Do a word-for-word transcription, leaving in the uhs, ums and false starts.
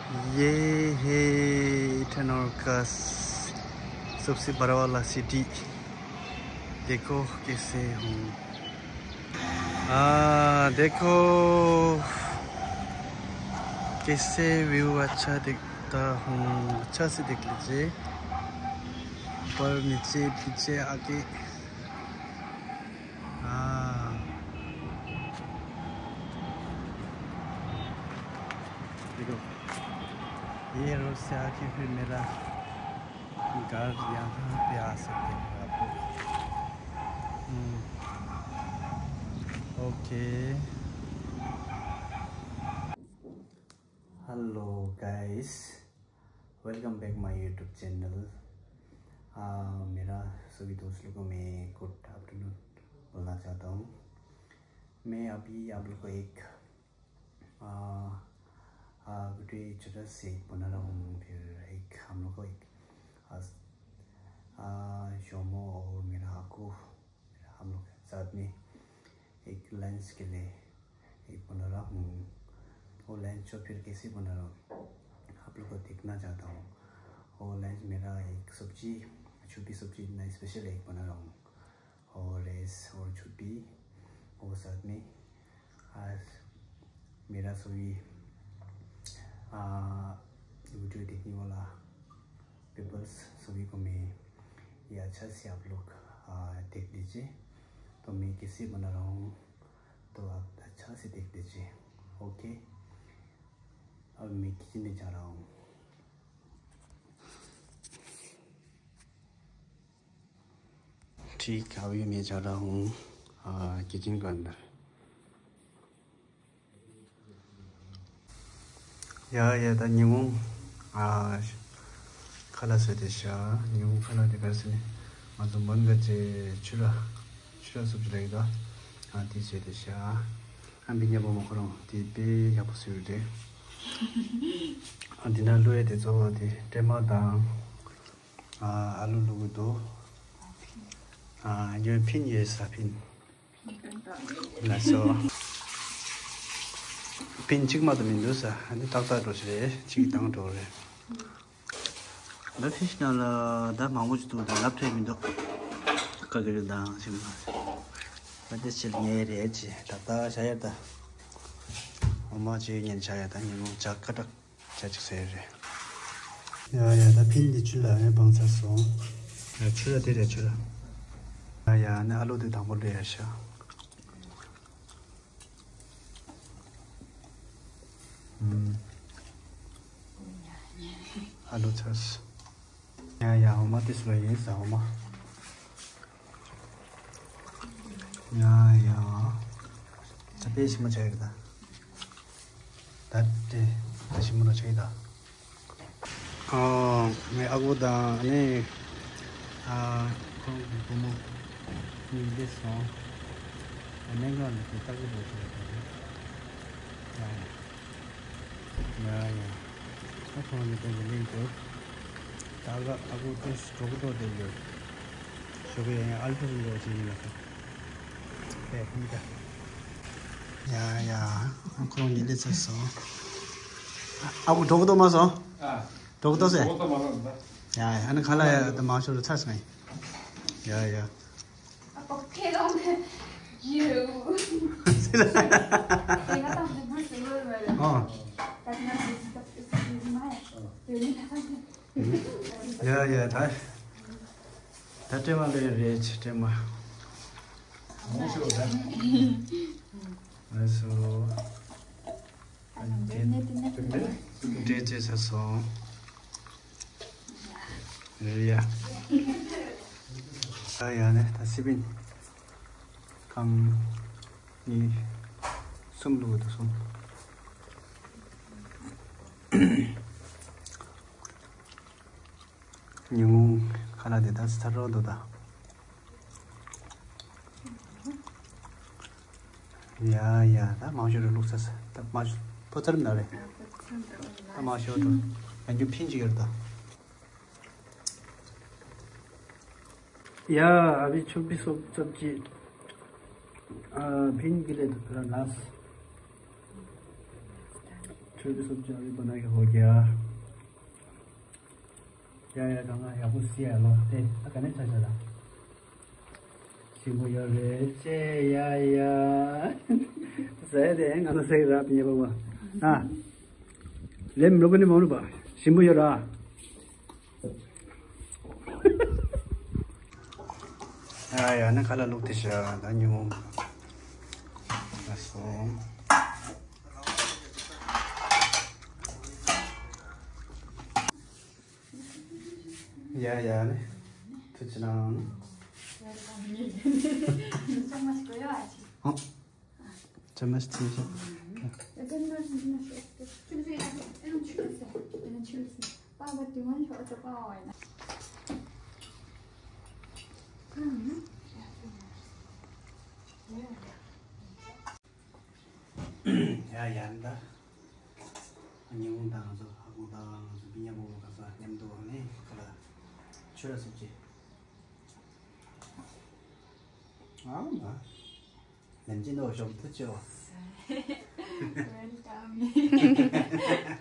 ये है इटानगर का सबसे बड़ा वाला सिटी। देखो कैसे हूँ। हाँ, देखो कैसे व्यू अच्छा दिखता हूँ। अच्छा से देख लीजिए। ऊपर, नीचे, पीछे, आगे। हाँ। देखो, ये रोड से आके फिर मेरा घर यहाँ पे आ सकते हैं आप लोग। हम्म। Okay. Hello guys, welcome back my YouTube channel। आ, मेरा सभी दोस्त लोगों को मैं गुड आफ्टरनून बोलना चाहता हूँ। मैं अभी आप लोग को एक, आ, आ, वीडियो छोटा से एक बना रहा हूँ, फिर एक हम लोग को एक, आ, आ, शोमो और मेरा आकू, हम लोग साथ में एक लंच के लिए एक बना रहा हूँ। वो लंच जो फिर कैसे बना रहा हूँ, आप लोग को देखना चाहता हूँ। वो लंच मेरा एक सब्जी, छुट्टी सब्जी इतना स्पेशल एक बना रहा हूँ, और राइस और छुट्टी, और साथ में आज मेरा सभी, आ, वीडियो देखने वाला पीपल्स सभी को मैं ये अच्छा से आप लोग, आ, देख लीजिए। तो मैं कैसे बना रहा हूँ, तो आप अच्छा से देख लीजिए। ओके, अब मैं किचन में जा रहा हूँ। ठीक, अभी मैं जा रहा हूँ, आ, किचन के अंदर। ཡ་ཡ། ད་ཉིན་གུང་ཨ་ཁ་ལག་བཟོས་ཏེ་བཞག་ཉིན་གུང་ཁ་ལག་དེ་ག་རེ་ཟེར་ནས། ང་ཚོ་མོན་ག་ཚེ་ཆུ་ར་ཆུ་ར་སུབ་ཅིག་ལ་ཡོད་ད། ཨ་དེ་བཟོས་ཏེ་བཞག་ཨ་འབི་ཉ་པོ་མོ་ཁོ་རང་དེ་དཔེ་ཡག་པོ་བཟོས་ཡོད་རེད། ཨ་འདི་ན་བླུགས་ཡས་དེ་གཙོ་བོ་དེ་སྲན་མ་དང་། ཨ་ཨ་ལུ་བླུགས་གི་འདུག་ཨ་ཡོད་ཕིན་ཡོད་ས་ཕིན། ལགས་སོ། ཕིན་གཅིག་མ་གཏོགས་མི་འདུག་ས། ཨ་ནི་ཏག་ཏག་འགྲོ་ཞིག་རེད། གཅིག་བཏང་འགྲོ་རེད། ད་ཕིན་ནང་ལ་ད་མང་པོ་ཞིག་འདུག་ད་ལབ་ཐུབ་མི་འདུག་ཀ་ཀི་རེད་དང་ཞིག་མ་ད་དེ་ཕྱིར་ཉལ་རེད་ཅེས་ད་ལྟ་བྱ་ཡ་ད། འོ་མ་ཅེས་ཉན་བྱ་ཡ་ད་ཉིན་མོ་བྱ་ཀ་ཀྲག་ཅ་ཅིག་ཟེར་རེད། ཡ་ཡ། ད་ཕིན་འདི་ཆུ་ལ་ཡང་སྦང་ཚར་སོང་། ཡ་ཆུ་ལ་དེ་རེད་ཆུ་ལ། ཡ་ཡ། ནི་ཨ་ལུ་དེ་དང་པོ་ལོས་ཡ་ཤ། ཨུམ། ཨ་ལུ་ཚར་སོང་། ཡ་ཡ། འོ་མ་དེ་སུ་ལ་ཡིན་ས་འོ་མ། ཡ་ཡ། ད་དཔེ་ཞིམ་མོ་བྱས་ཡོད་ད། ད་དེ་ད་ཞིམ་མོ་རོ་བྱས་ད། ཨ་ངའི་ཨ་ཁུ་དང་ནི་ཨ་ཁོང་གི་བུ་མོ་གཉིས་སླེབས་སོང་། ཨ་གནས་འགག་ནས་དེ་ལྟ་གི་འགྲོ་ཞིག་ཡོད་ད། ཡ་ཡ། ཡ་ཡ། ཨ་ཁོང་གཉིས་ལྟ་གི་གླེང་འདུག་ད་ག་ཨ་ཁུ་དེ་གྲོགས་པོ་དེ་ཡོད། ཞོགས་ཀས་ཡང་ཨལ་ཕུ་རིང་པོ་ཅིག་ཡིན་ལ་ཤག་ཨེ་ཁུ་མི་ད། ཡ་ཡ། ཨ་ཁོང་གཉིས་སླེབས་ཚར་སོང་། ཨ་ཁུ་གྲོགས་པོ་ཏོ་མ་སོང་། ཨ། གྲོགས་པོ་ཏོ་སེ། གྲོགས་པོ་ཏོ་མ་སོང་ད། ཡ་ཡ། ཨ་ནི་ཁ་ལག་ཡ་ད་མང་ཤོས་རུ་ཚར་སོང་ཡ། ཡ་ཡ། ཨ་ཁུ་ཁེ་ལོང་ནས་ཡོད། ཨ། ཡ་ཡ། ད་ད་སྲན་མ་ལོས་རེད་ཆེ་སྲན་མ། ལགས་སོ། འབྲས་ཆེ་ས་སོང་། རེད་ཡ། ད་ཡ་ནས་ད་སི་པིན་ཁང་གཉིས་གསུམ་བླུགས་འདུག་གསུམ། ཉིན་གུང་ཁ་ལག་དེ་ད་ཚར་རོགས་འདུག་ད། ཡ་ཡ། ད་མང་ཤོས་རུ་བླུགས་ཚར་ས། ད་མང་ཤོས་ཕོ་ཚར་མ་རེད། ད་མང་ཤོས་རུ་ཡང་རྒྱུ་ཕིན་ཅིག་ཡོད་ད། ཡ། अभी छुट्टी सब सब चीज। ཨ་ཕིན་གི་ལེ་དུ་ཕེ་ར་ནས། ཡ་ཡ་གང་ལ་ཡག་པོ་སི་ཡ་ལོ་དེ་ཨ་ག་ནས་ཆ་ཆ་ལ། ཞིམ་པོ་ཡོད་རེད་ཅེ་ཡ་ཡ། ཟེར་དེ་ང་ཚོ་ཟེར་ར་པི་ཉེ་པོ་བ། ཨ། ལེམ་རོ་ཀ་ནི་མ་རུ་པ། ཞིམ་པོ་ཡོད་ར། ཡ་ཡ་ནི་ཁ་ལ་ལུག་དེ་ཤ་ད་ཉུང་། ལགས་སོ། ཡ་ཡ་ནི། ཐུགས་རྗེ་གནང་། ཅམ་མ་ཅིག་ཐུགས་རྗེ་གནང་། ཡ་ཡ་ད། ཉི་ཧོང་དང་ང་ཚོ་ཧ་གོ་དང་ང་ཚོ་བི་ཉ་མོ་ག་ས་མཉམ་དུ་བ་ནས་ཁ་ལ་ཆོས་ལ་སོགས་ཀྱི། ཨང་ན། ལན་ཅི་ནོ་ཞོམ་ཐུ་ཆོ། Welcome.